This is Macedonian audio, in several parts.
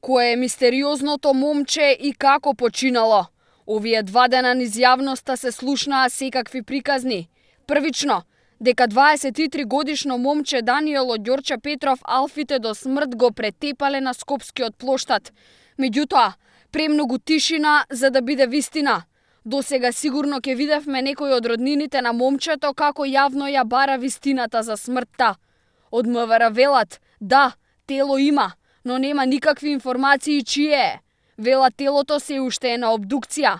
Кое е мистериозното момче и како починало? Овие 2 дена низ јавноста се слушнаа секакви приказни. Првично, дека 23 годишно момче Даниело Ѓорче Петров алфите до смрт го претепале на Скопскиот плоштад. Меѓутоа, премногу тишина за да биде вистина. Досега сигурно ќе видевме некој од роднините на момчето како јавно ја бара вистината за смртта. Од МВР велат, да, тело има, но нема никакви информации чие е. Велат телото се уште е на обдукција.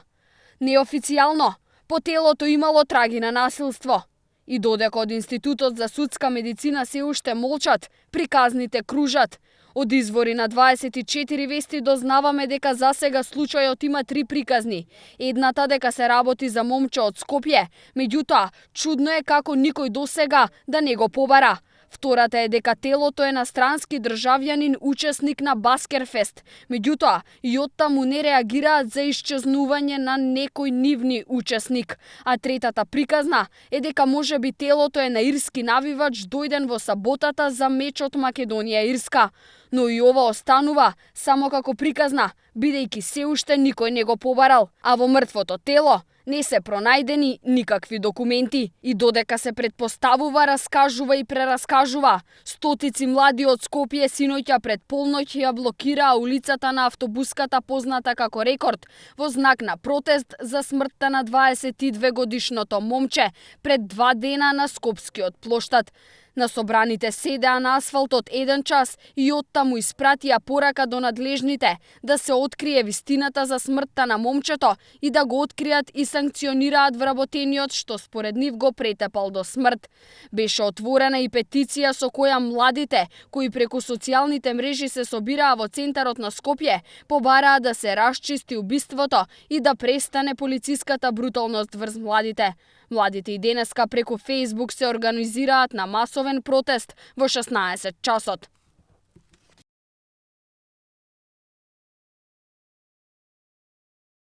Неофицијално, по телото имало траги на насилство. И додека од Институтот за судска медицина се уште молчат, приказните кружат. Од извори на 24 вести дознаваме дека засега случајот има 3 приказни. Едната дека се работи за момче од Скопје, меѓутоа чудно е како никој досега да не го побара. Втората е дека телото е на странски државјанин учесник на Баскерфест, меѓутоа и оттаму не реагираат за исчезнување на некој нивни учесник. А третата приказна е дека можеби телото е на ирски навивач дојден во саботата за мечот Македонија-Ирска. Но и ова останува само како приказна, бидејќи се уште никој не го побарал, а во мртвото тело не се пронајдени никакви документи. И додека се предпоставува, раскажува и прераскажува, стотици млади од Скопје синоќа пред полноќ ја блокираа улицата на автобуската позната како Рекорд во знак на протест за смртта на 22 годишното момче пред 2 дена на Скопскиот плоштад. На собраните седеа на асфалтот 1 час и оттаму испратија порака до надлежните да се открие вистината за смртта на момчето и да го откријат и санкционираат вработениот што според нив го претепал до смрт. Беше отворена и петиција со која младите, кои преку социјалните мрежи се собираа во центарот на Скопје, побараа да се расчисти убиството и да престане полициската бруталност врз младите. Младите и денеска преку Facebook се организираат на масовен протест во 16 часот.